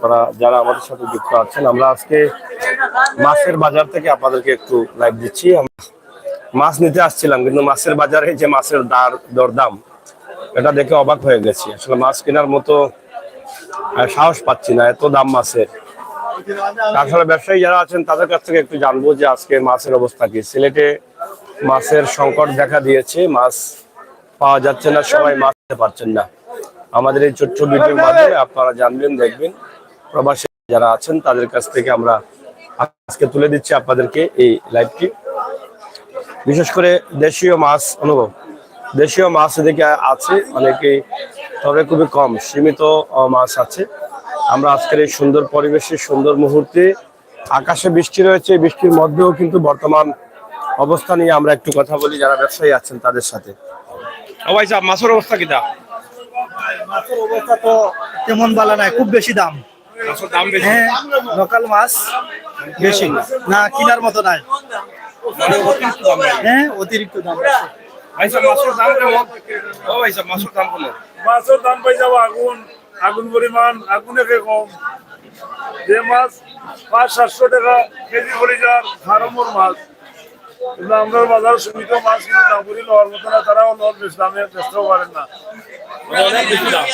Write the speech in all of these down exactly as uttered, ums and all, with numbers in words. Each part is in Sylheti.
আপনারা যারা আমাদের সাথে যুক্ত আছেন, আমরা আজকে মাছের বাজার থেকে আপনাদেরকে একটু লাইভ দিচ্ছি। আমরা মাছ নিতে আসছিলাম, কিন্তু মাছের বাজারে যে মাছের দর দরদাম, এটা দেখে অবাক হয়ে গেছি। আসলে মাছ কেনার মতো আহ, সাহস পাচ্ছি না, এত দাম মাছের। আসলে ব্যবসায়ী যারা আছেন, তাদের কাছ থেকে একটু জানবো যে আজকে মাছের অবস্থা কি। সিলেটে মাছের সংকট দেখা দিয়েছে, মাছ পাওয়া যাচ্ছে না, সবাই মাছ খেতে পারছেন না। আমাদের এই ছোট্ট ভিডিওর মাধ্যমে আপনারা জানবেন, দেখবেন, প্রবাসী যারা আছেন, তাদের কাছ থেকে আমরা আজকে তুলে দিচ্ছি আপনাদেরকে এই লাইভটি। বিশেষ করে দেশীয় মাছ অনুভব, দেশীয় মাছ এদিকে আছে অনেকেই, তবে খুবই কম, সীমিত আহ, মাছ আছে। আমরা আজকের এই সুন্দর পরিবেশে, সুন্দর মুহূর্তে, আকাশে বৃষ্টি রয়েছে, বৃষ্টির মধ্যেও কিন্তু বর্তমান অবস্থা নিয়ে আমরা একটু কথা বলি যারা ব্যবসায়ী আছেন তাদের সাথে। ও ভাই সাহেব, মাছের অবস্থা কিতা? মাছের অবস্থা তো তেমন ভালো নাই, খুব বেশি দাম। মাছের দাম বেশি? হ্যাঁ, লোকাল মাছ বেশি, না কিনার মতো নাই। মানে অতিরিক্ত দাম নাই? হ্যাঁ, অতিরিক্ত দাম আছে। ভাই সাহেব, মাছের দাম কেমন? ও ভাই সাহেব, মাছের দাম কেমন? মাছের দাম পাই যাবো আগুন, আগুন পরিমাণ, আগুনে কে কম। যে মাছ পাঁচ সাতশো টাকা কেজি পড়ে যার ফার্মর মাছ, কিন্তু আমরা বাজার সীমিত মাছ কিন্তু দাম করি লওয়ার মতো না, তারাও লওয়ার বেশ দামে বেচতেও পারেন না। অনেক বেশি দাম,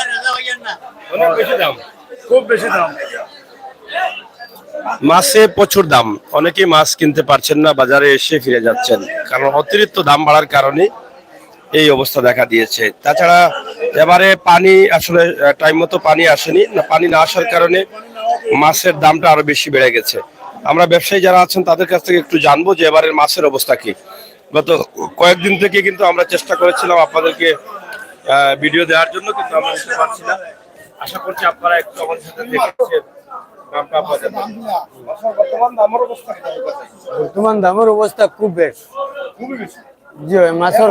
অনেক বেশি দাম। খুব বেশি দাম। মাছে প্রচুর দাম, অনেকেই মাছ কিনতে পারছেন না, বাজারে এসে ফিরে যাচ্ছেন, কারণ অতিরিক্ত দাম বাড়ার কারণে এই অবস্থা দেখা দিয়েছে। তাছাড়া এবারে পানি আসলে টাইম মতো পানি আসেনি, না, পানি না আসার কারণে মাছের দামটা আরো বেশি বেড়ে গেছে। আমরা ব্যবসায়ী যারা আছেন তাদের কাছ থেকে একটু জানবো যে এবারের মাছের অবস্থা কি। গত কয়েকদিন থেকে কিন্তু আমরা চেষ্টা করেছিলাম আপনাদেরকে ভিডিও দেওয়ার জন্য, কিন্তু আমরা দিতে পারছি না। আশা করছি আপনারা একটু আমাদের সাথে দেখেছেন দামটা আপনাদের। আচ্ছা, বর্তমান দামের অবস্থা কি? বর্তমান দামের অবস্থা খুব বেশ। খুবই বেশি। জি ভাই, মাছের,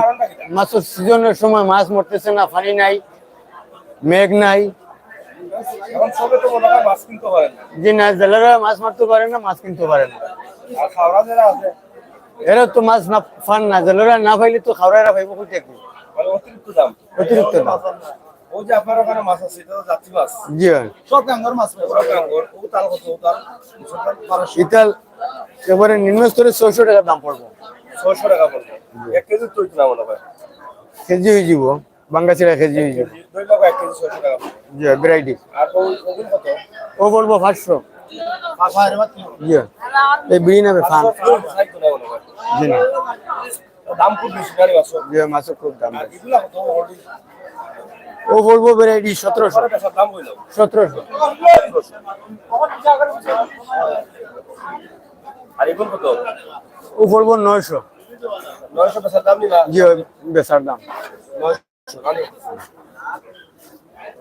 মাছের সিজনের সময় মাছ মরতেছে না, পানি নাই, মেঘ নাই। এখন সবে তো মনে হয় মাছ কিনতে পারে না। জি না, জেলেরা মাছ মারতে পারে না, মাছ কিনতে পারে না। আর খাওয়া যারা আছে, এরা তো মাছ না পান না, জেলেরা না পাইলে তো খাওয়ারা পাইব কই থেকে? মানে অতিরিক্ত দাম। অতিরিক্ত দাম। ওই যে আপনার ওখানে মাছ আছে, এটা তো যাত্রী মাছ। জি ভাই। সব গাঙ্গর মাছ। সব গাঙ্গর। ও তাল কত? ও তাল? ইতাল এবারে নিম্ন স্তরে ছয়শো টাকা দাম পড়বো। ছয়শো টাকা পড়বো। এক কেজি তো হইতো না মনে হয়। কেজি হয়ে যাব, বাঙ্গাছিরা কেজি হয়ে যাব। দুই লক্ষ এক কেজি ছয়শো টাকা। জি, ভ্যারাইটি। আর ও, ওগুলো কত? ও পড়বো পাঁচশো। পাঁচশো। জি, এই বিড়ি নামে ফান। পাঁচশো হইতো না মনে হয়। জি না। দাম খুব বেশি, জানি মাছ। জি, মাছের খুব দাম আর বেশি। এগুলা কত? ও পড়বো ভ্যারাইটি সতেরোশো। সতেরোশো। আর এগুলো কত? ও পড়বো নয়শো। নয়শো বেচার দাম নি না? জি, ওই বেচার দাম। নয়শো, মানে,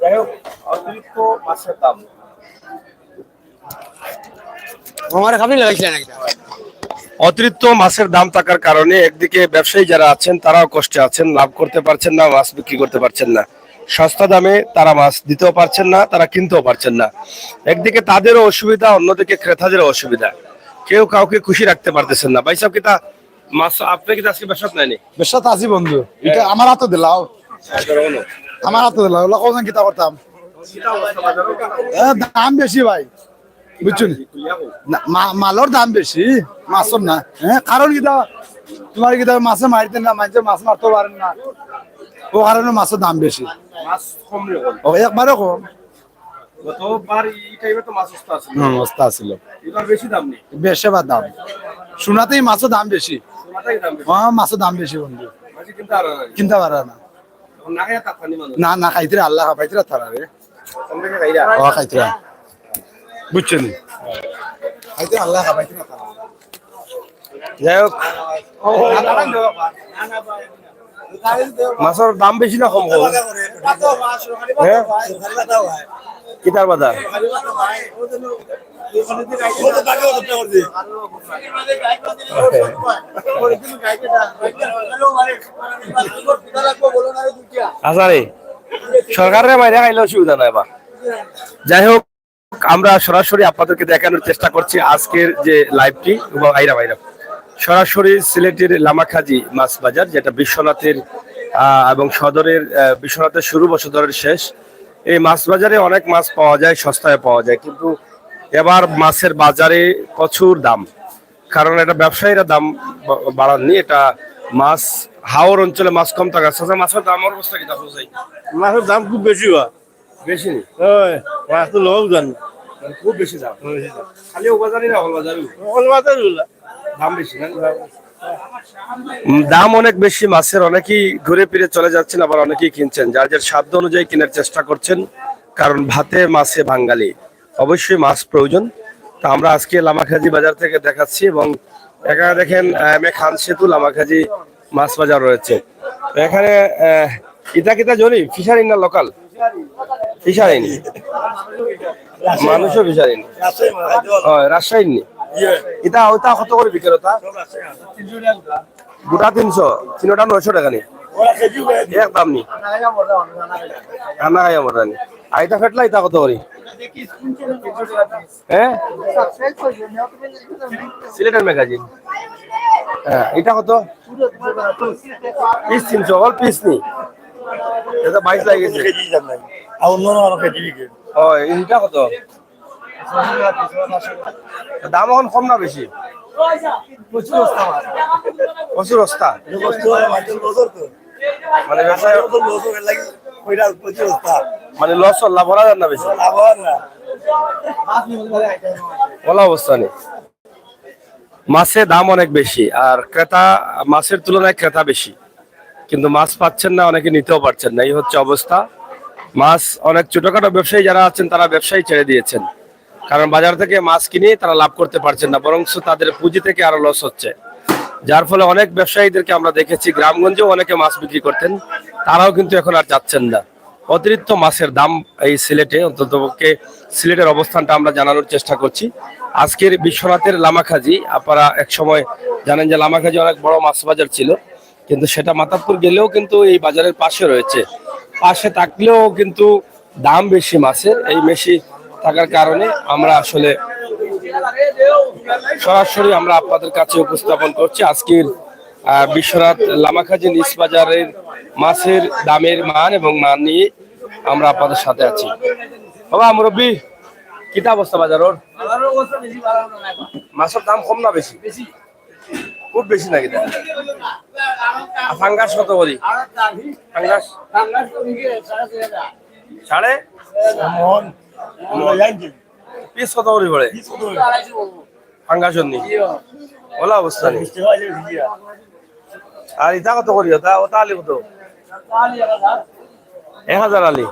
যাই হোক, অতিরিক্ত মাছের দাম। আমার খাবি লাগাইছিলেন একটা। অতিরিক্ত মাছের দাম থাকার কারণে একদিকে ব্যবসায়ী যারা আছেন, তারাও কষ্টে আছেন, লাভ করতে পারছেন না, মাছ বিক্রি করতে পারছেন না। সস্তা দামে তারা মাছ দিতেও পারছেন না, তারা কিনতেও পারছেন না। একদিকে তাদেরও অসুবিধা, অন্যদিকে ক্রেতাদেরও অসুবিধা। কেউ কাউকে খুশি রাখতে পারতেছেন না। ভাই সাহেব, কিতা মাছ আপনি কিতা আজকে ব্যবসাত নাইনি? ব্যবসাত আছি বন্ধু, এটা আমার হাতে দিলাও। আমার হাতে দিলাও, ওলা কখন কিতা করতাম? এ, দাম বেশি ভাই, বুঝছো নি? না, মা-, মালর দাম বেশি, মাছর না। হ্যাঁ, কারণ কিতা? তোমার কিতা মাছে মারিতে না, মানুষে মাছ মারতে পারেন না, ও কারণে মাছর দাম বেশি। মাছ কম রে, কম। ও, একবারে কম। গতবার এই টাইমে তো মাছ সস্তা আছিল। হুম, সস্তা আছিল। এবার বেশি দাম নি? বেশি বা দাম। সোনাতেই মাছর দাম বেশি। সোনাতেই দাম বেশি। হ্যাঁ, মাছর দাম বেশি বন্ধু। মাছ কিনতে পারে না। কিনতে পারে না। এখন না খাইয়া থাকতানি মানুষ। না, না খাইতে রে, আল্লাহ খাবাইতে রে তারা রে। কম বেশি খাইরা? ও খাইতে রে। বুঝছো নি? খাইতে রে, আল্লাহ খাবাইতে রে তারা। যাই হোক, মাছর দাম বেশি না কম কম? হ্যাঁ? কিতার বাজার? আচ্ছা রে, সরকারের বাইরে খাইলে অসুবিধা নাই বা। যাই হোক, আমরা সরাসরি আপনাদেরকে দেখানোর চেষ্টা করছি আজকের যে লাইভটি। এবং আইরাম, আইরাম, সরাসরি সিলেটের লামাখাজি মাছ বাজার, যেটা বিশ্বনাথের, আহ, এবং সদরের, আহ, বিশ্বনাথের শুরু বা সদরের শেষ। এই মাছ বাজারে অনেক মাছ পাওয়া যায়, সস্তায় পাওয়া যায়, কিন্তু এবার মাছের বাজারে প্রচুর দাম। কারণ এটা ব্যবসায়ীরা দাম বা-, বাড়াননি, এটা মাছ, হাওর অঞ্চলে মাছ কম থাকার। আচ্ছা, মাছের দামের অবস্থা কিতা? মাছের দাম খুব বেশি বা। বেশি নি? ওই, মাছ তো লস জান। মানে খুব বেশি দাম। বেশি দাম। খালি ও বাজারই না, হল বাজারও? হল বাজারও না। দাম বেশি না? উম, দাম অনেক বেশি মাছের, অনেকেই ঘুরে ফিরে চলে যাচ্ছেন, আবার অনেকেই কিনছেন, যার যার সাধ্য অনুযায়ী কেনার চেষ্টা করছেন, কারণ ভাতে মাছে বাঙালি, অবশ্যই মাছ প্রয়োজন। তো আমরা আজকে লামাখাজি বাজার থেকে দেখাচ্ছি, এবং এখানে দেখেন, আহ, এম এ খান সেতু লামাখাজি মাছ বাজার রয়েছে। তো এখানে, আহ, ইটা কিতা জনি ফিশারি না লোকাল? ফিশারি নি। মানুষও ফিশারি নি। রাজশাহী মাছ, এই তো। হয়, রাজশাহী নি। ইয়ে। ইটা, ওটা কত করে বিকের ওটা? সব রাজশাহী মাছ। গোটা তিনশো, তিনোটা নয়শো টাকা নি। ওরা কেজি করে দিবে। এক দাম নি। রান্না খাইয়া মজা নি। আর ইটা ফেটলা, ইটা কত করে? হ্যাঁ? সিলেটের ম্যাগাজিন। হ্যাঁ, ইটা কত? পিস তিনশো, অল পিস নি। এটা বাইশ লাগে গেছে। কেজি দাম নাই। আর অন্য অন্য আরো কেজি বিকে। ও, ইটা কত? দাম এখন কম না বেশি? প্রচুর সস্তা মাছ। প্রচুর সস্তা? এটা কষ্ট হয়, মাছের বছর তো। মানে ব্যবসায় কত লস হবে লাগে, ওইটা প্রচুর সস্তা। মানে লস লাভ করা যায় না বেশি? লাভ হয় না। ভালো অবস্থা নেই। মাছের দাম অনেক বেশি, আর ক্রেতা, মাছের তুলনায় ক্রেতা বেশি, কিন্তু মাছ পাচ্ছেন না, অনেকে নিতেও পারছেন না। এই হচ্ছে অবস্থা। মাছ অনেক ছোটখাটো ব্যবসায়ী যারা আছেন, তারা ব্যবসায় ছেড়ে দিয়েছেন, কারণ বাজার থেকে মাছ কিনে তারা লাভ করতে পারছেন না, বরঞ্চ তাদের পুঁজি থেকে আরো লস হচ্ছে, যার ফলে অনেক ব্যবসায়ীদেরকে আমরা দেখেছি গ্রামগঞ্জেও অনেকে মাছ বিক্রি করতেন, তারাও কিন্তু এখন আর যাচ্ছেন না। অতিরিক্ত মাছের দাম এই সিলেটে, অন্তত পক্ষে সিলেটের অবস্থানটা আমরা জানানোর চেষ্টা করছি। আজকের বিশ্বনাথের লামাখাজি, আপনারা এক সময় জানেন যে লামাখাজি অনেক বড় মাছ বাজার ছিল, কিন্তু সেটা মাতাবপুর গেলেও কিন্তু এই বাজারের পাশে রয়েছে, পাশে থাকলেও কিন্তু দাম বেশি মাছের। এই বেশি থাকার কারণে আমরা আসলে সরাসরি আমরা আপনাদের কাছে উপস্থাপন করছি আজকের, আহ, বিশ্বনাথ লামাখাজি নিজ বাজারের মাছের দামের মান এবং মান নিয়ে আমরা আপনাদের সাথে আছি। বাবা মুরব্বী, কিতা অবস্থা বাজারর? বাজারর অবস্থা বেশি ভালো না এখন। মাছের দাম কম না বেশি? বেশি। খুব বেশি নাকি দাম? আর ফাঙ্গাস কত করি? ফাঙ্গাস? ফাঙ্গাস তো বিক্রি হয় সাড়ে চার হাজার। সাড়ে? মন। মন। পিস কত করি পড়ে? পিস কত করি? আড়াইশো বলবো। ফাঙ্গাস নি? জি। ওলা অবস্থা নি? বিশ টাকা হইলে বিক্রি হয়। আর ইটা কত করি? ওটা, ওটা আলি কত? আলি এক হাজার। এক হাজার আলি।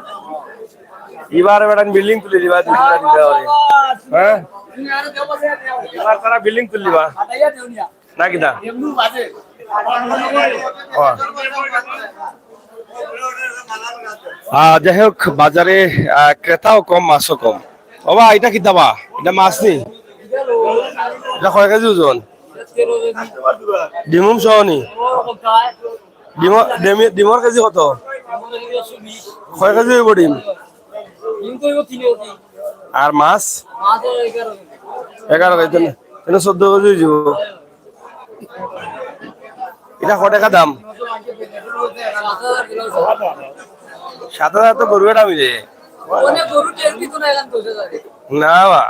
এবার বেটা বিল্ডিং তুলি দিবা, দুই তিনটা দিতে হবে। হ্যাঁ? এবার তারা বিল্ডিং তুলি দিবা। না কিতা? ও। আহ, যাই হোক, বাজারে, আহ, ক্রেতাও কম, মাছও কম। ও বা, ইটা কিতা বা? ইটা মাছ নি? ইটা কয় কেজি ওজন? ডিমুম সহ নি? ডিমর, ডিমি-, ডিমর কেজি কত? কয় কেজি অইবো ডিম? আর মাছ? এগারো কেজি, তাইলে, তাইলে চৌদ্দ কেজি অইযিবো। ইটা কয় টেকা দাম? সাত হাজার তো গরু বেটা মিলে। না বা,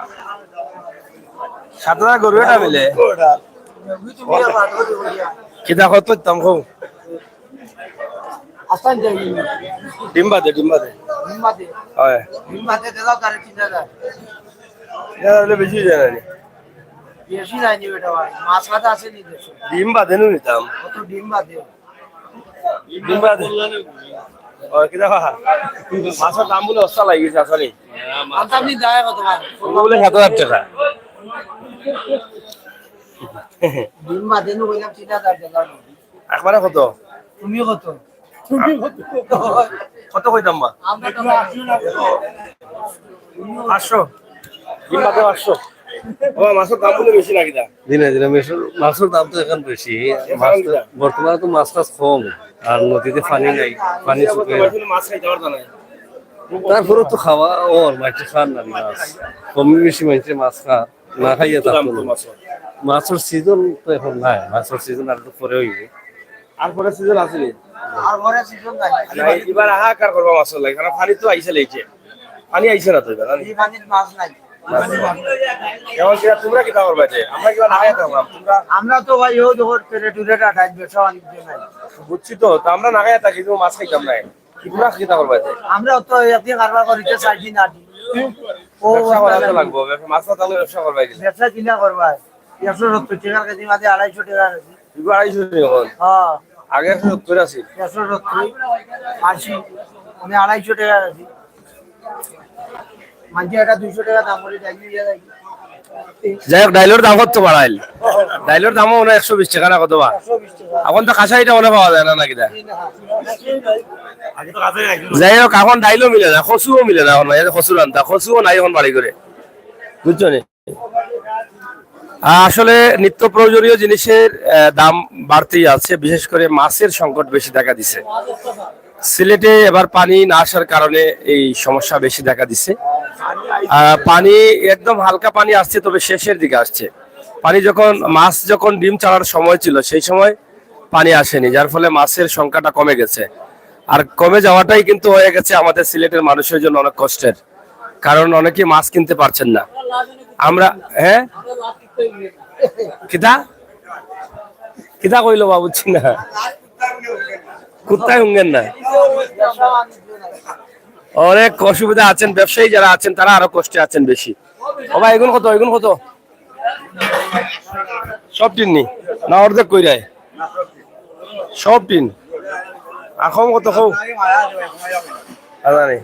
সাত হাজার গরু বেটা মিলে। কিতা কত দাম কও? ডিম বাদে, ডিম বাদে। হয়। তিন হাজার অইলে বেশি অইযায় না নি? বেশি যায়নি বেটা ভাই, মাছ ভাত আছে নি দেশো? ডিম বাদে নু নিতাম। কত ডিম বাদে? ডিম বাদে। ও, কিতা বা? মাছর দাম বুলে অস্তা লাগি গেছে আসলে। আনতাম নি দায় কত ভাই? বুলে সাত হাজার টেকা। ডিম বাদে নু কইলাম তিন হাজার টেকা। একবারে কত? তুমি কত? কত কইতাম বা? পাঁচশো। ডিম বাদে পাঁচশো। ও, মাছর দাম বুলে বেশি নাকি দা? জি না, জি না, মাছর, মাছর দাম তো এখন বেশি। মাছ তো, বর্তমানে তো মাছ টাছ কম, আর নদীতে পানি নাই, পানি শুকিয়ে। মাছ খাইতে পারতো না। তারপরে তো খাওয়া ওর মাইনষে খার না মাছ, কম বেশি মাইনষে মাছ খার। না খাইয়া থাকতো না। মাছর সিজন তো এখন নাই, মাছর সিজন আর একটু পরে অইবো। আর পরে সিজন আছে নি? আর পরে সিজন নাই। না, এবার হাহাকার করবা মাছর লাগি, কারণ পানি তো আইসা লেগেছে। পানি আইছে না তো এবার, না? এই পানির মাছ নাই। মাছ নাই। এখন কিতা, তোমরা কিতা করবা যে? আমরা কিবা লাগাই থাকলাম, তোমরা? আমরা তো ভাই ও যখন পেটে টুরে টাটাই, ব্যবসা বাণিজ্য নাই। বুঝছি তো, তো আমরা না খাইয়া থাকি, কিন্তু মাছ খাইতাম না। তোমরা কিতা করবা যে? আমরা তো একদিন কারবার করিতে চার দিন আট দিন। ও ব্যবসা করা তো লাগবো, ব্যবসা, মাছ না থাকলে ব্যবসা করবা কি? ব্যবসা কিনা করবা? একশো সত্তর টাকার কেজি মাঝে আড়াইশো টাকা আছে। এগুলো আড়াইশো টাকা এখন? হ্যাঁ। আগে একশো সত্তর আছে। একশো সত্তর, আশি, মানে আড়াইশো টাকা আছে। মাঝে এটা দুইশো টাকা দাম করে ডাইল নিয়ে যায়। যাই হোক, ডাইলর দাম কত বাড়াইল? ডাইলর দামও মনে হয় একশো বিশ টাকা না কত বা? একশো বিশ টাকা। এখন তো কাঁচা ইটা মনে পাওয়া যায় না, নাকি দা? যাই হোক, এখন ডাইলও মিলে না, কচুও মিলে না এখন, এই যে কচুর আনতা, কচুও নাই এখন বাড়ি করে, বুঝছো নি? আহ, আসলে নিত্য প্রয়োজনীয় জিনিসের, আহ, দাম বাড়তেই আছে, বিশেষ করে মাছের সংকট বেশি দেখা দিছে। সিলেটে এবার পানি না আসার কারণে এই সমস্যা বেশি দেখা দিছে। আহ, পানি একদম হালকা পানি আসছে, তবে শেষের দিকে আসছে। পানি যখন, মাছ যখন ডিম ছাড়ার সময় ছিল, সেই সময় পানি আসেনি, যার ফলে মাছের সংখ্যাটা কমে গেছে। আর কমে যাওয়াটাই কিন্তু হয়ে গেছে আমাদের সিলেটের মানুষের জন্য অনেক কষ্টের, কারণ অনেকেই মাছ কিনতে পারছেন না। আমরা, হ্যাঁ, কিতা কিতা কইলো বা, বুঝছি না। কুত্তায় হুঙ্গেন না। অনেক অসুবিধা আছেন, ব্যবসায়ী যারা আছেন তারা আরো কষ্টে আছেন বেশি। ও ভাই, এগুন কত, এগুন কত? সব টিন নি? না, অর্ধেক কইরায়? সব টিন। আর কম কত কও? আল্লাহ নেই।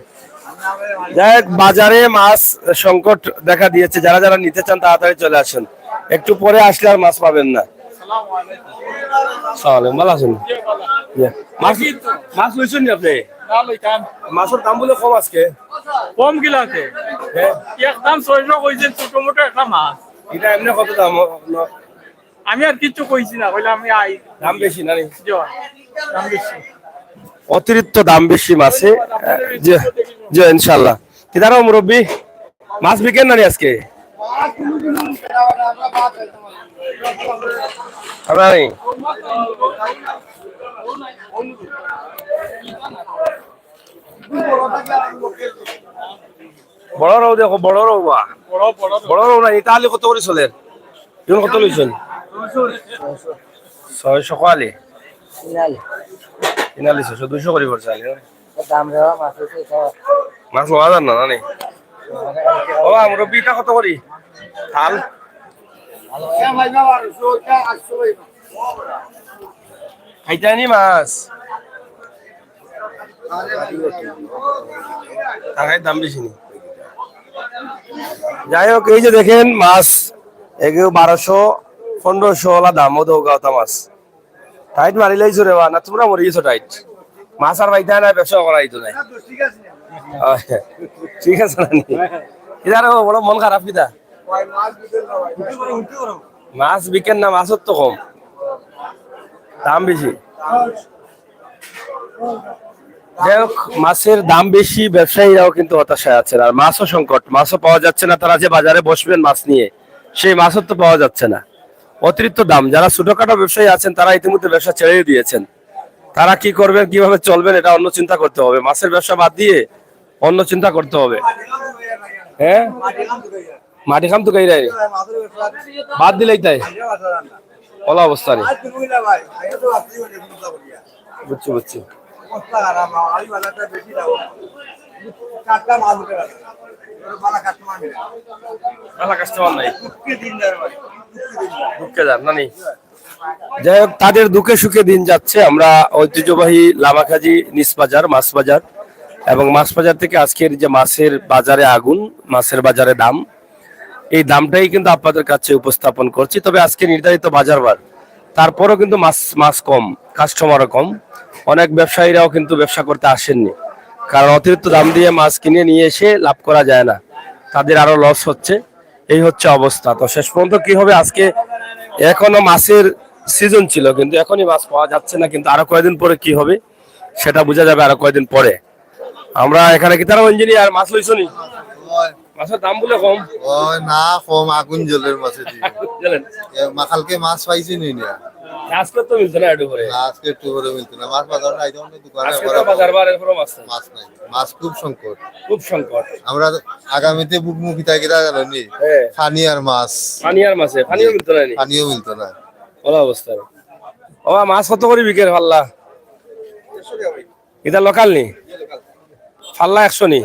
যাই হোক, বাজারে মাছ সংকট দেখা দিয়েছে। যারা যারা নিতে চান, তাড়াতাড়ি চলে আসুন। একটু পরে আসলে আর মাছ পাবেন না। সালাম আলাইকুম, ভালো আছেন? জি। মাছ, মাছ লইছেন নি আপনি? না, লইতাম। মাছের দাম বলে কম আজকে। কম কিলাতে? হ্যাঁ। একদম ছয়শো কইছেন, ছোট মোটো একটা মাছ। এটা এমনি কত দাম? আমি আর কিচ্ছু কইছি না, কইলাম আমি আই। দাম বেশি না নি? জি, দাম বেশি। অতিরিক্ত দাম বেশি মাছে। জি, জি, ইনশাল্লাহ। কিতা রে মুরব্বি, মাছ বিকেন না নি আজকে? আমরা নেই। বড় রৌ দেখো, বড় রৌ বা। বড়, বড় রৌ। বড় রৌ না, ইটা আলি কত করি চলের? ইগুন কত লইছেন? ছয়শো কো আলি? তিন আলি। তিন আলি ছয়শো, দুইশো করি পড়ছে আলি, না? দাম রে বা, মাছ অইছে ইটা। মাছ লওয়া যার না, না নি? ও, মুরব্বি, ইটা কত করি? থাল? খাইতায় নি মাছ? টাকার দাম বেশি নি। যাই হোক, এই যে দেখেন মাছ, এগুলো বারোশো, পনেরোশো ওলা দাম, ও তো গাওতা মাছ। টাইট মারিলাইছো রে বা, না তোমরা মরি গেছো টাইট? মাছ আর পাইতায় না, ব্যবসা করা অইতো না। আহ, ঠিক আছে না নি? কিতা রে, বড় মন খারাপ কিতা? মাছ বিকের না, মাছর তো কম, দাম বেশি। যাই হোক, মাছের দাম বেশি, ব্যবসায়ীরাও কিন্তু হতাশায় আছেন। আর মাছও সংকট, মাছও পাওয়া যাচ্ছে না। তারা যে বাজারে বসবেন মাছ নিয়ে, সেই মাছও তো পাওয়া যাচ্ছে না, অতিরিক্ত দাম। যারা ছোটখাটো ব্যবসায়ী আছেন, তারা ইতিমধ্যে ব্যবসা ছেড়েই দিয়েছেন। তারা কি করবেন, কিভাবে চলবেন, এটা অন্য চিন্তা করতে হবে। মাছের ব্যবসা বাদ দিয়ে অন্য চিন্তা করতে হবে। হ্যাঁ, মাটি খাম তো কইরায়, বাদ দিলেই তাই। ওলা অবস্থা নি। বুঝছি, বুঝছি। ভালা কাস্টমার নাই। দুঃখে যার না নি? যাই হোক, তাদের দুঃখে সুখে দিন যাচ্ছে। আমরা ঐতিহ্যবাহী লামাকাজি নিস বাজার, মাছ বাজার, এবং মাছ বাজার থেকে আজকের যে মাছের বাজারে আগুন, মাছের বাজারে দাম, এই দামটাই কিন্তু আপনাদের কাছে উপস্থাপন করছি। তবে আজকে নির্ধারিত বাজার বার, তারপরও কিন্তু মাছ, মাছ কম, কাস্টমারও কম, অনেক ব্যবসায়ীরাও কিন্তু ব্যবসা করতে আসেননি, কারণ অতিরিক্ত দাম দিয়ে মাছ কিনে নিয়ে এসে লাভ করা যায় না, তাদের আরো লস হচ্ছে। এই হচ্ছে অবস্থা। তো শেষ পর্যন্ত কি হবে, আজকে এখনো মাছের সিজন ছিল, কিন্তু এখনই মাছ পাওয়া যাচ্ছে না, কিন্তু আরো কয়দিন পরে কি হবে সেটা বোঝা যাবে আরো কয়দিন পরে। আমরা এখানে কি তারা ইঞ্জিনিয়ার, মাছ লইছো নি? মাছের দাম বলে কম। ওই না, কম, আগুন জ্বলের মাছের দাম। জানেন? এ, মা-, কালকে মাছ পাইছি নি না? আজকে তো মিলতো না একটু করে। না, আজকে একটু করে মিলতো না। মাছ বাজার নাই, তখন তো দোকানে আজকে তো বাজার বার, এরপরও মাছ নাই। মাছ নাই, মাছ খুব সংকট। খুব সংকট। আমরা আগামীতে ভুগমুখী থাকি, তা জানো নি? হ্যাঁ। পানি আর মাছ। পানি আর মাছে, পানিও মিলতো না নি? পানিও মিলতো না। ভালা অবস্থা। বাবা, মাছ কত করি বিকের পাল্লা? ইটা লোকাল নি? পাল্লা একশো নি?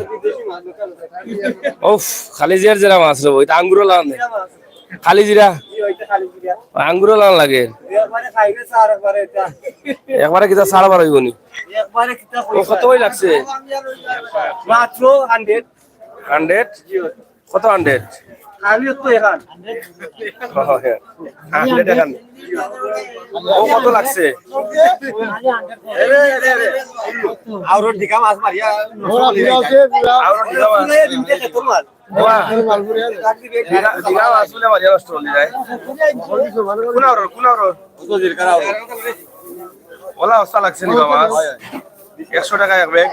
উফ, খালি জিরার জিরা মাছ রে, ইটা আঙ্গুরও লাগান দে। খালি জিরা? আঙ্গুরও লাগান লাগে। একবারে কিতা সাড়ে বারো অইবো নি? ও, কত করি লাগছে? মাত্র হান্ড্রেড। হান্ড্রেড? কত হান্ড্রেড? আমি তো এখান। ও, হ্যাঁ। হান্ড্রেড এখান। ও, কত লাগছে? আরো ঢিকা মাছ মারিয়া। আরো ঢিকা মাছ। বাবা, ঢিকা, ঢিকা মাছ বুলে মারিয়া নষ্ট করি যায়। কোন আরো, কোন আরো? ওলা অবস্থা লাগছে নি বাবা? একশো টাকা এক ব্যাগ।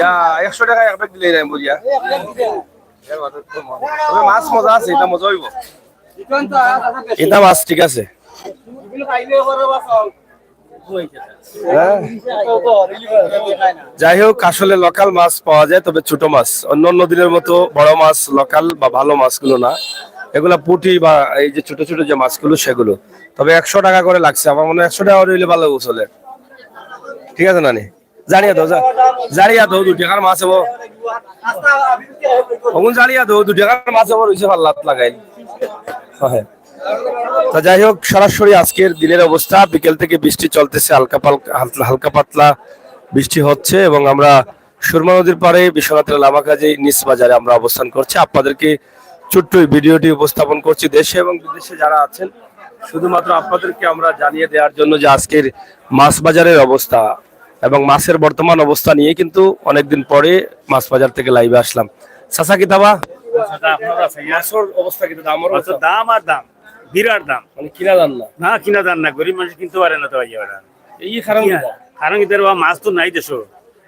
ইয়া, একশো টাকা এক ব্যাগ দিলেই নাই বুঝিয়া। তবে মাছ মজা আছে, ইটা মজা অইবো। ইটা মাছ ঠিক আছে। হ্যাঁ। যাই হোক, আসলে লোকাল মাছ পাওয়া যায়, তবে ছোট মাছ। অন্য অন্য দিনের মতো বড় মাছ লোকাল বা ভালো মাছগুলো না, এগুলা পুঁটি বা এই যে ছোট ছোট যে মাছগুলো, সেগুলো। তবে একশো টাকা করে লাগছে, আমার মনে হয় একশো টাকা করে হইলে ভালো চলে। ঠিক আছে নানি? জানিয়া দেও, জা-, জানিয়া দেও, দুই টাকার মাছ হবো। অগুন জানিয়া দেও, দুই টাকার মাছ হবো, রইছে পাল্লাত লাগাইল। হ্যাঁ। তা যাই হোক, সরাসরি আজকের দিনের অবস্থা, বিকেল থেকে বৃষ্টি চলতেছে, হালকা পাল-, হাল-, হালকা পাতলা বৃষ্টি হচ্ছে এবং আমরা সুরমা নদীর পাড়ে বিশ্বনাথের লামাকাজি নিস বাজারে আমরা অবস্থান করছি। আপনাদেরকে ছোট্ট এই ভিডিওটি উপস্থাপন করছি দেশে এবং বিদেশে যারা আছেন, শুধুমাত্র আপনাদেরকে আমরা জানিয়ে দেওয়ার জন্য যে আজকের মাছ বাজারের অবস্থা এবং মাছের বর্তমান অবস্থা নিয়ে কিন্তু অনেকদিন পরে মাছ বাজার থেকে লাইভে আসলাম। চাচা, কিতা বা? মাছর অবস্থা কিতা? দামর অবস্থা? দাম আর দাম, বিরাট দাম। মানে কিনা দাম না? না, কিনা দাম না, গরিব মানুষ কিনতে পারে না তো ভাই ওরা। এই কারণ কিতা? কারণ ইতার বা মাছ তো নাই দেশো,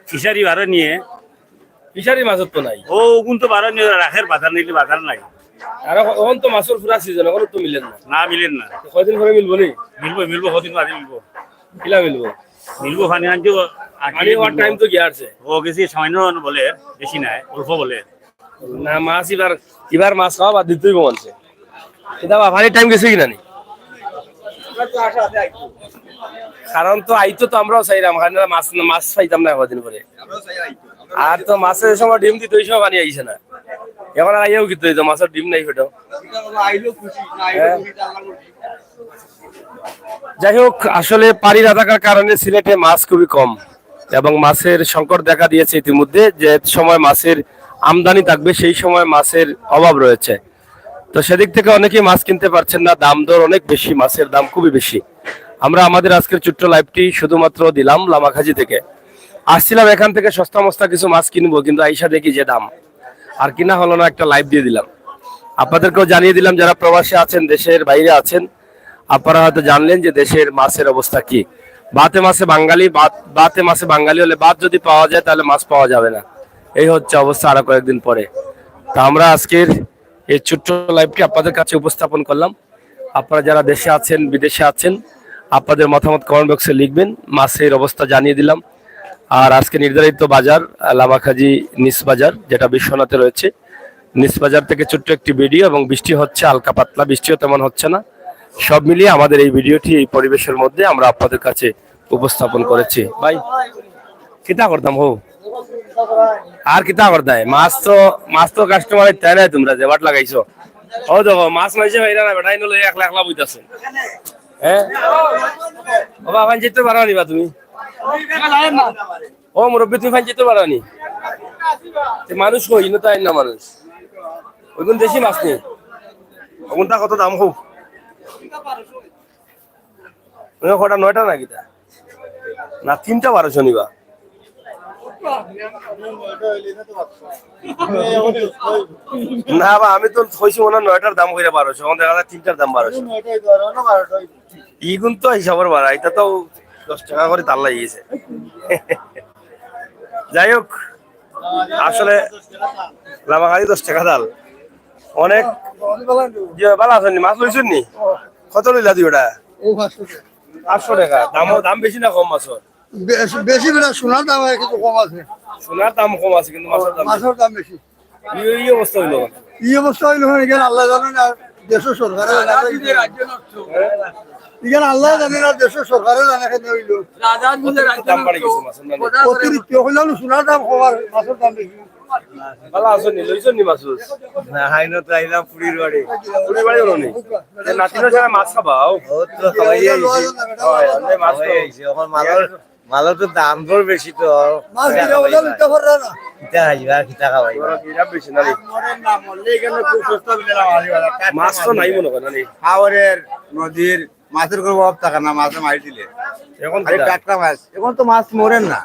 ফিশারি বারো নিয়ে। ফিশারি মাছর তো নাই। ও, ওগুন তো বারো নিয়ে রাখের, বাজার নিলে বাজার নাই। আর অখন তো মাছর পুরা সিজন, অখন তো মিলের না। না, মিলের না। তো কয়দিন পরে মিলবো নি? মিলবো, মিলবো, কদিন বাদে মিলবো। কিলা মিলবো? মিলবো, পানি আনতে ও-, আনতে পানি হওয়ার মিলবো। টাইম তো গিয়া আছে। ও গেছি সামান্য বলে, বেশি নাই, অল্প বলে। না, মাছ ইবার, ইবার মাছ খাওয়া বাদ দিতেই অইবো মানষে। কিতা বা, পানির টাইম গেছে কিনা নি? কারণ তো আইতো তো আমরাও চাইলাম, কারণ মাছ, মাছ পাইতাম না কদিন পরে। আর তো মাছে যে সময় ডিম দিত, ওই সময় পানি আইছে না। অখন আর আইয়াও কিতা অইতো, মাছর ডিম নাই পেটো। হ্যাঁ। যাই হোক, আসলে পানি না থাকার কারণে সিলেটে মাছ খুবই কম এবং মাছের সংকট দেখা দিয়েছে ইতিমধ্যে। যে সময় মাছের আমদানি থাকবে, সেই সময় মাছের অভাব রয়েছে। তো সেদিক থেকে অনেকেই মাছ কিনতে পারছেন না, দাম দর অনেক বেশি, মাছের দাম খুবই বেশি। আমরা আমাদের আজকের ছোট্ট লাইভটি শুধুমাত্র দিলাম লামাকাজি থেকে। আসছিলাম এখান থেকে সস্তা মস্তা কিছু মাছ কিনবো, কিন্তু আইসা দেখি যে দাম, আর কিনা হলো না, একটা লাইভ দিয়ে দিলাম। আপনাদেরকেও জানিয়ে দিলাম, যারা প্রবাসে আছেন, দেশের বাইরে আছেন, আপনারা হয়তো জানলেন যে দেশের মাছের অবস্থা কি। বাতে মাছে বাঙালি, বাত-, বাতে মাছে বাঙালি হলে বাত যদি পাওয়া যায়, তাহলে মাছ পাওয়া যাবে না। এই হচ্ছে অবস্থা আরো কয়েকদিন পরে। তা আমরা আজকের এই ছোট্ট লাইভটি আপনাদের কাছে উপস্থাপন করলাম। আপনারা যারা দেশে আছেন, বিদেশে আছেন, আপনাদের মতামত কমেন্ট বক্সে লিখবেন। মাছের অবস্থা জানিয়ে দিলাম। আর আজকে নির্ধারিত বাজার, আহ, লামাকাজি নিস বাজার, যেটা বিশ্বনাথে রয়েছে, নিস বাজার থেকে ছোট্ট একটি ভিডিও। এবং বৃষ্টি হচ্ছে হালকা পাতলা, বৃষ্টিও তেমন হচ্ছে না। সব মিলিয়ে আমাদের এই ভিডিওটি এই পরিবেশের মধ্যে আমরা আপনাদের কাছে উপস্থাপন করেছি। ভাই, কিতা করতাম হো? আর কিতা করতায়? মাছ তো, মাছ তো কাস্টমার তাই না, তোমরা যে বাট লাগাইছো। ও দেখো, মাছ মাইছে ভাইরা না, বেটা ইনো লই একলা একলা বইতাছে। হ্যাঁ? বাবা, পানি যেতে পারো নি বা তুমি? ও মুরব্বী, তুমি পানি যেতে পারো নি? তে মানুষ কই? ইনো তো আইন না মানুষ। ওইগুন দেশি মাছ নি? ওগুনটা কত দাম হোক? ওই কটা, নয়টা নাকি তা? না, তিনটা বারোশো নিবা। না বা, আমি তো কইছি মনে হয় নয়টার দাম কইরা বারোশো, এখন দেখা যায় তিনটার দাম বারোশো। ইগুন তো হিসাবর বাড়া, এটা তো দশ টাকা করে তাল লাগিয়েছে। যাই হোক, আসলে লামাকাজি দশ টাকা তাল। অনেক। জি, ভালা আছইন নি? মাছ লইছইন নি? কত লইলা দুইটা? পাঁচশো টাকা। দামও, দাম বেশি না কম মাছর? বেশি, বেশি বেটা, সোনার দাম কিছু কম আছে। সোনার দাম কম আছে, কিন্তু মাছর দাম বেশি। মাছর দাম বেশি। ই, ই অবস্থা অইলো। ই অবস্থা অইলো, মানে, ইখান আল্লায় জানে না, দেশর সরকারে জানে না। ইখান আল্লায় জানে না, দেশর সরকারে জানে কেনে অইলো। দাম বাড়ি গেছে মাছর দাম। অতিরিক্ত অইলো, সোনার দাম কম আর মাছর দাম বেশি। ভালা আছইন নি? লইছইন নি মাছ? না, হাইনো তো আইলাম ফুড়ির বাড়ি। ফুড়ির বাড়ি অইলো নি? এ, নাতিনর সাথে মাছ খাবা, ও? ও তো খাওয়াই আইছি। অয়, অনে মাছ খাওয়াই আইছি। এখন মালর, মালর তো দাম দর বেশি তো। মাছ কিনা অইলে নিতে পাররা না। কিতা খাইবা, কিতা খাওয়াইবা? বড় কিনা বেশি না নি? মাছ তো নাই মনে কয় না নি? হাওরের, নদীর মাছর কোনো অভাব থাকে না, মাছে মারি দিলে। এখন খালি কিতা? টাটকা মাছ। এখন তো মাছ মরের না।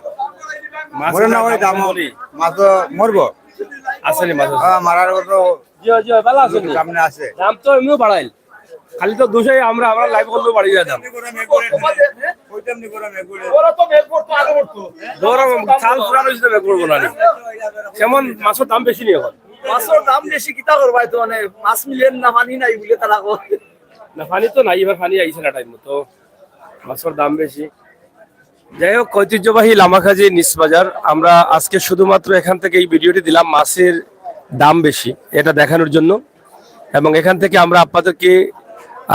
মাছ মরের না, মরে ওই দাম দাম মরি। মাছ তো মরবো। আছে নি মাছ আছে? হ্যাঁ, মারার মতো। জি, জি, ভালা আছইন নি? সামনে আছে। দাম তো এমনিও বাড়াইল। খালি তো দুশো আমরা, আমরা লাইভ করলেও বাড়ি যায় দাম। ওরা তো মেঘ করতো, আগে করতো। ধরো, চাল পুরা রইছে তো মেঘ করবো না নি। কেমন মাছর দাম বেশি নি এখন? মাছর দাম বেশি, কিতা করবা, তো মানে মাছ মিলের না, পানি নাই বুলে তারা কয়। না, পানি তো নাই, এবার পানি আইছে না টাইম মতো। মাছর দাম বেশি। যাই হোক, ঐতিহ্যবাহী লামাকাজি নিস বাজার, আমরা আজকে শুধুমাত্র এখান থেকে এই ভিডিওটি দিলাম মাছের দাম বেশি, এটা দেখানোর জন্য। এবং এখান থেকে আমরা আপনাদেরকে,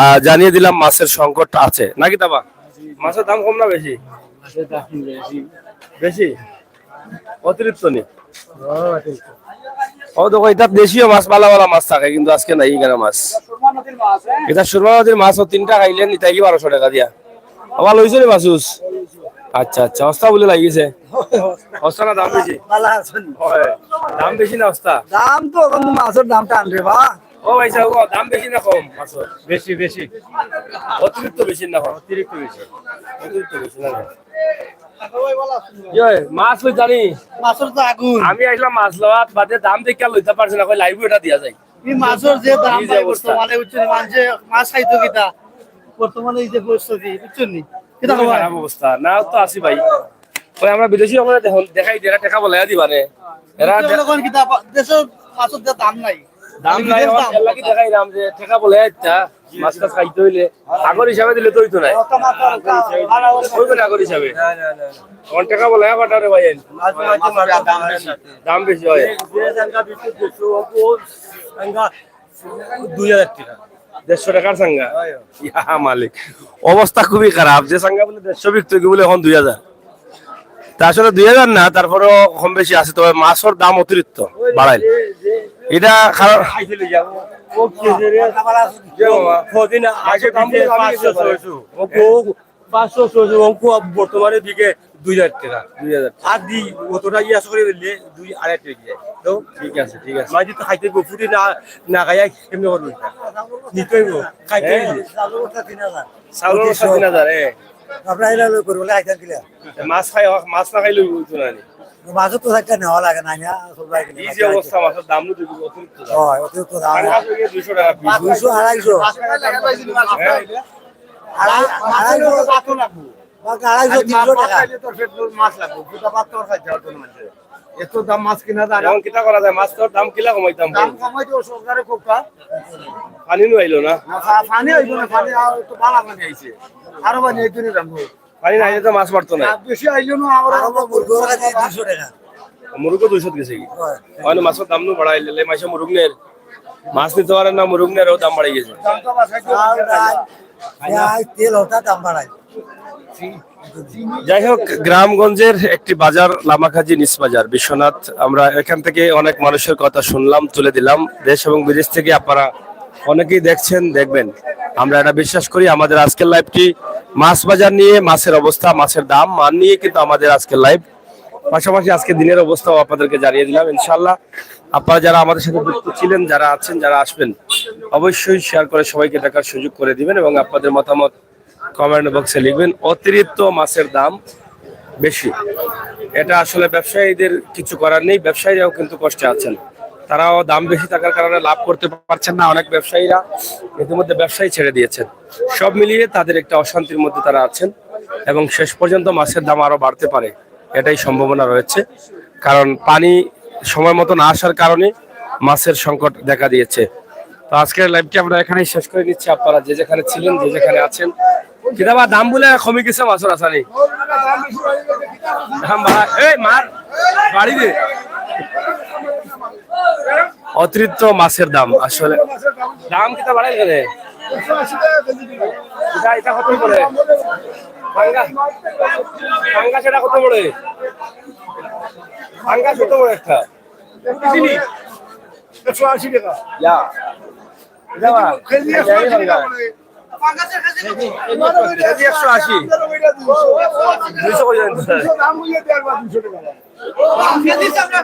আহ, জানিয়ে দিলাম মাছের সংকট আছে। নাকি তাবা? মাছের দাম কম না বেশি? মাছের দাম বেশি। বেশি? অতিরিক্ত নি? ও, অতিরিক্ত। ও, দেখো, ইটা দেশীয় মাছ, ভালা ভালা মাছ থাকে, কিন্তু আজকে নাই ইখানো মাছ। ইটা সুরমা নদীর মাছ, ও তিনটা খাইলে নিতায় কি বারোশো টাকা দিয়া? আবার লইছো নি মাছ? আচ্ছা, আচ্ছা, হস্তা বুলে লাগিছে। হস্তা না দাম বেশি? ভালা আছইন। হয়। দাম বেশি না হস্তা? দাম তো এখন মাছর দাম টান রে বা। ও ভাই সাহেব, ও দাম বেশি না কম মাছর? বেশি, বেশি। অতিরিক্ত বেশি না কম? অতিরিক্ত বেশি। অতিরিক্ত বেশি না কম? ইয়ে, মাছ লই জানি। মাছর তো আগুন। আমি আইলাম মাছ লওয়াত, বাদে দাম দেখিয়া লইতাম পারছি না, কই লাইভো এটা দিয়া যাই। এই মাছর যে দাম এই যে ভাই অবস্থা। বর্তমানে, বুঝছো নি, মানষে মাছ খাইতো কিতা? বর্তমানে এই যে পরিস্থিতি, বুঝছো নি? কিতা খুবই খবর? খারাপ অবস্থা। না তো আছি ভাই। ওই আমরা বিদেশি অকলরে দেখাই, এরা টেকা বলাইয়া দিবা রে। এরা বিদেশি অকল কিতা, দেশর মাছর যে দাম নাই। দাম নাই, বিদেশ দাম। এর লাগি দেখাইলাম যে টেকা বলাইয়া দিতা, মাছ টাছ খাইতে অইলে। আগর হিসাবে দিলে তো অইতো নায়। অইতো নায় আগর হিসাবে। না, না, না, না। অখন টেকা বলাইয়া পাঠাও রে ভাই। মাছ, মাছ, মাছ, দাম বেশি। দাম বেশি অয়। যে, যে জায়গা বিক্রি করছো, ও, ও জায়গা দুই হাজার টাকা। দেড়শো টাকার চাঙ্গা? হয়, হয়। ইয়া মালিক, অবস্থা খুবই খারাপ। যে চাঙ্গা বুলে দেড়শো বিকতো, কি বুলে অখন দুই হাজার। তা আসলে দুই হাজার না, তারপরেও কম বেশি আছে, তবে মাছর দাম অতিরিক্ত বাড়াইল। ইটা কারণ খাইতে লই যাবো। ও কি যে রে? যে বাবা। কদিন আগে মাছর দাম দিতে বুলে আমি পাঁচশো, ছয়শো। ও, ও পাঁচশো, ছয়শো, অঙ্কু বর্তমানে বিকে দুই হাজার টাকা। দুই হাজার। আর দি অতটা ইয়ে আশা করে দিলে দুই আড়াই টাকা দিয়ে। তো ঠিক আছে, ঠিক আছে। মাঝে তো খাইতে গো, ফুটি না, না খাইয়া কেমনে করবো এটা? নিতে হইব, খাইতে হ্যাঁ। হইব। চাউলর বস্তা তিন হাজার, এ। আপনারা এরা লই করবো, খাইতাম কিলা? মাছ খাই, মাছ না খাইলে অইতো না নি। মাছও তো একটা নেওয়া লাগে না, না, সব লাগে না। এই যে অবস্থা, মাছর দাম অতিরিক্ত দাম। হয়, অতিরিক্ত দাম। আড়াইশো, দুইশো টাকা পিস। দুইশো, আড়াইশো। হ্যাঁ। আড়াই-, আড়াইশো। মাছ লাগবো। বাকি আড়াইশো, আরে মাছ, তিনশো মাছ টাকা। খাইলে তোর পেট ভরে মাছ লাগবো। দুটা ভাত তোর খাইতে পারতো না মানুষে। এত দাম মাছ কিনা যায় না। এখন কিতা করা যায়? মাছ তোর দাম কিলা কমাইতাম? দাম কমাইতে ও সরকারে কোকটা। পানি নু আইলো না। না, পা-, পানি আইবো না, পানি আর তো বালা পানি আইছে। আরো পানি আইতো নি জানবো। পানি না আইলে তো মাছ মারতো না। আর বেশি আইলো না, আমরা আরো মুরগো কাছে দুইশো টাকা। মুরগো দুইশো গেছে কি? হয়। মানে মাছর দাম নু বাড়াইলে, মাসে মুরগ নের। মাছ নিতে পারে না, মুরগ নের, ও দাম বাড়ি গেছে। দাম তো বাড়াইতে হবে। চাল, ডাল, পেঁয়াজ, তেল, ওটা দাম বাড়ায়। যাই হোক, গ্রামগঞ্জের একটি বাজার লামাকাজি নিস বাজার বিশ্বনাথ। আমরা এখান থেকে অনেক মানুষের কথা শুনলাম, তুলে দিলাম। দেশ এবং বিদেশ থেকে আপনারা অনেকেই দেখছেন, দেখবেন। আমরা এটা বিশ্বাস করি। আমাদের আজকের লাইভটি মাছ বাজার নিয়ে, মাছের অবস্থা, মাছের দাম, মান নিয়ে কিন্তু আমাদের আজকের লাইভ। পাশাপাশি আজকে দিনের অবস্থাও আপনাদেরকে জানিয়ে দিলাম। ইনশাআল্লাহ, আপনারা যারা আমাদের সাথে যুক্ত ছিলেন, যারা আছেন, যারা আসবেন, অবশ্যই শেয়ার করে সবাইকে দেখার সুযোগ করে দিবেন এবং আপনাদের মতামত কমেন্ট বক্সে লিখবেন। অতিরিক্ত মাছের দাম বেশি, এটা আসলে ব্যবসায়ীদের কিছু করার নেই। ব্যবসায়ীরাও কিন্তু কষ্টে আছেন, তারাও দাম বেশি থাকার কারণে লাভ করতে পারছেন না। অনেক ব্যবসায়ীরা ইতিমধ্যে ব্যবসায় ছেড়ে দিয়েছেন। সব মিলিয়ে তাদের একটা অশান্তির মধ্যে তারা আছেন এবং শেষ পর্যন্ত মাছের দাম আরো বাড়তে পারে, এটাই সম্ভাবনা রয়েছে। কারণ পানি সময় মতো না আসার কারণে মাছের সংকট দেখা দিয়েছে। তো আজকের লাইভটি আমরা এখানেই শেষ করে নিচ্ছি। আপনারা যে যেখানে ছিলেন, যে যেখানে আছেন, কিতাবা দাম বলে কমে গেছে মাছর আসানি। দাম বাড়া-, এই মার বাড়ি দে। অতিরিক্ত মাছের দাম আসলে। দাম কিতা বাড়াইল কেনে? এটা, এটা কত পড়ে? পাঙ্গাস, পাঙ্গাস এটা কত পড়ে? পাঙ্গাস কত পড়ে একটা? একশো আশি টাকা। ইয়া। এটা বা? কেজি একশো আশি টাকা পড়ে। কেজি একশো আশি। দুইশো করে দেন, স্যার।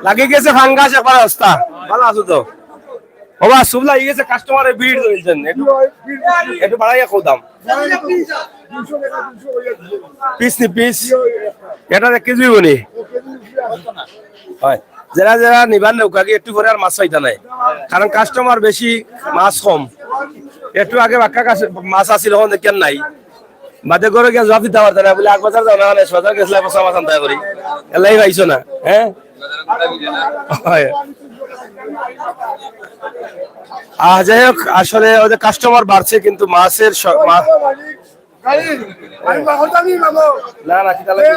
লাগি গেছে ফাঙ্গাস একবার অবস্থা। ভালা আছো তো? ওবা, সুবলা হয়ে গেছে, কাস্টমারে ভিড় ধরেছেন। একটু, একটু বাড়াইয়া কও দাম। পিস নি পিস? এটা এক কেজি হইব নি? হয়। যারা যারা নিবার নৌকা কি একটু পরে আর মাছ পাইতা নাই, কারণ কাস্টমার বেশি, মাছ কম। একটু আগে বাক্কা কাছে মাছ আছিল, এখন দেখেন নাই। বাদে ঘরে গিয়া জবাব দিতে পারতে না, বলে এক বাজার যাও না, মানে বাজার গেছিলে পচা মাছ আনতে করি, এলাই পাইছো না, হ্যাঁ? হয়। আহ, যাই হোক, আসলে ওদের কাস্টমার বাড়ছে, কিন্তু মাছের স-, মা-, না, না, কিতা লাগে?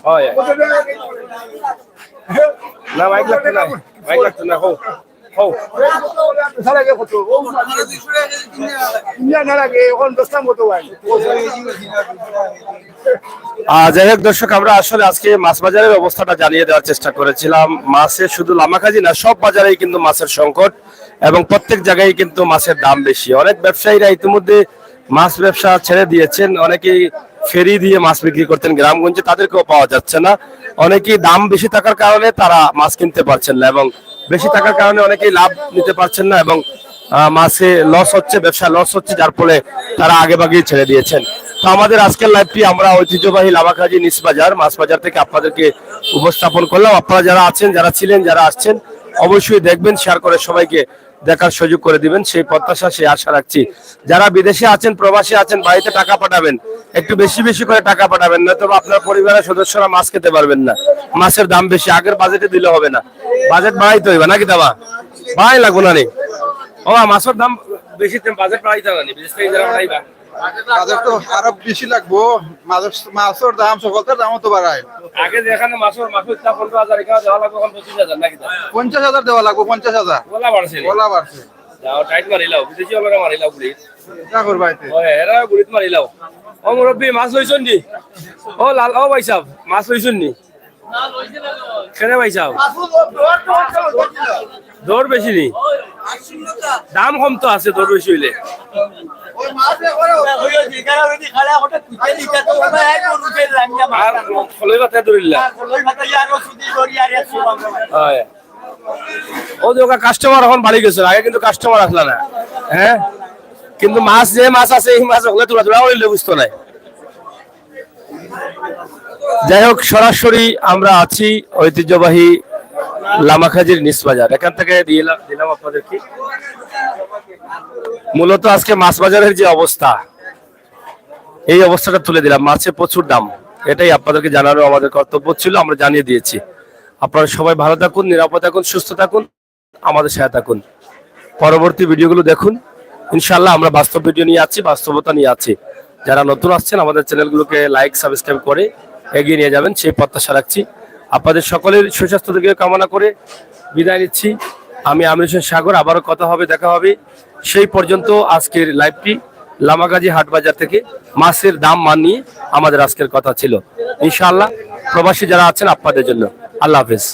হয়। না, মাইক লাগতো না, মাইক লাগতো না, হো, হো। আহ, যাই হোক দর্শক, আমরা আসলে আজকে মাছ বাজারের অবস্থাটা জানিয়ে দেওয়ার চেষ্টা করেছিলাম। মাছে শুধু লামাকাজি না, সব বাজারেই কিন্তু মাছের সংকট এবং প্রত্যেক জায়গায় কিন্তু মাছের দাম বেশি। অনেক ব্যবসায়ীরা ইতিমধ্যে মাছ ব্যবসা ছেড়ে দিয়েছেন, অনেকেই ফেরি দিয়ে মাছ বিক্রি করতেন গ্রামগঞ্জে, তাদেরকেও পাওয়া যাচ্ছে না। অনেকেই দাম বেশি থাকার কারণে তারা মাছ কিনতে পারছেন না এবং বেশি থাকার কারণে অনেকেই লাভ নিতে পারছেন না এবং, আহ, মাছে লস হচ্ছে, ব্যবসা লস হচ্ছে, যার ফলে তারা আগে ভাগেই ছেড়ে দিয়েছেন। তো আমাদের আজকের লাইভটি আমরা ঐতিহ্যবাহী লামাকাজি নিস বাজার, মাছ বাজার থেকে আপনাদেরকে উপস্থাপন করলাম। আপনারা যারা আছেন, যারা ছিলেন, যারা আসছেন, অবশ্যই দেখবেন, শেয়ার করে সবাইকে দেখার সুযোগ করে দিবেন, সেই প্রত্যাশা, সেই আশা রাখছি। যারা বিদেশে আছেন, প্রবাসে আছেন, বাড়িতে টাকা পাঠাবেন, একটু বেশি বেশি করে টাকা পাঠাবেন, নয়তো বা আপনার পরিবারের সদস্যরা মাছ খেতে পারবেন না। মাছের দাম বেশি, আগের বাজেটে দিলে হবে না, বাজেট বাড়াইতে হইবে নাকি দাবা? বাড়াই লাগবো না নি? ও, মাছের দাম বেশি, বাজেট বাড়াইতে হবে না নি? বিদেশ থেকে যারা পাঠাইবা। বাজেট তো আরো বেশি লাগবো। মাছ, মাছের দাম, সকলটার দামও তো বাড়ায়। আগে যেখানে মাছের, মাছের ইচ্ছা পনেরো হাজার, এখানে দেওয়া লাগবে এখন পঁচিশ হাজার নাকি দাম? পঞ্চাশ হাজার দেওয়া লাগবো, পঞ্চাশ হাজার। ওলা বাড়ছে নি? ওলা বাড়ছে। যাও, টাইট মারিলাও, বিদেশি ওলারে মারিলাও, বুঝি। যা করবা এতে? ওই, এরা গুড়িত মারিলাও। ও মুরব্বি, মাছ লইছন নি? ও লাল, ও ভাই সাহেব, মাছ লইছন নি? কেনে ভাই সাহেব? দর বেশি নি? দাম কম তো আছে, দর বেশি হইলে। আর কলই ভাতে ধরিলা। হয়। ও যে ওখানে কাস্টমার এখন বাড়ি গেছে, আগে কিন্তু কাস্টমার আসলা না, হ্যাঁ? কিন্তু মাছ, যে মাছ আছে, এই মাছ ওগুলো তোলা তোলা হইলে বুঝতো নাই। যাই হোক, সরাসরি আমরা আছি ঐতিহ্যবাহী লামাকাজির নিস বাজার। এখান থেকে দিলাম, দিলাম আপনাদেরকে। মূলত আজকে মাছ বাজারের যে অবস্থা, এই অবস্থাটা তুলে দিলাম। মাছে প্রচুর দাম, এটাই আপনাদেরকে জানানো আমাদের কর্তব্য ছিল, আমরা জানিয়ে দিয়েছি। আপনারা সবাই ভালো থাকুন, নিরাপদ থাকুন, সুস্থ থাকুন, আমাদের সাথে থাকুন, পরবর্তী ভিডিওগুলো দেখুন। ইনশাআল্লাহ আমরা বাস্তব ভিডিও নিয়ে আছি, বাস্তবতা নিয়ে আছি। যারা নতুন আসছেন, আমাদের চ্যানেলগুলোকে লাইক, সাবস্ক্রাইব করে এগিয়ে নিয়ে যাবেন, সেই প্রত্যাশা রাখছি। আপনাদের সকলের সুস্বাস্থ্য দিকে কামনা করে বিদায় নিচ্ছি। আমি আমির হোসেন সাগর, আবারও কথা হবে, দেখা হবে। সেই পর্যন্ত আজকের লাইভটি লামাকাজি হাট বাজার থেকে মাছের দাম মান নিয়ে আমাদের আজকের কথা ছিল। ইনশাআল্লাহ, প্রবাসী যারা আছেন, আপনাদের জন্য। আল্লাহ হাফেজ।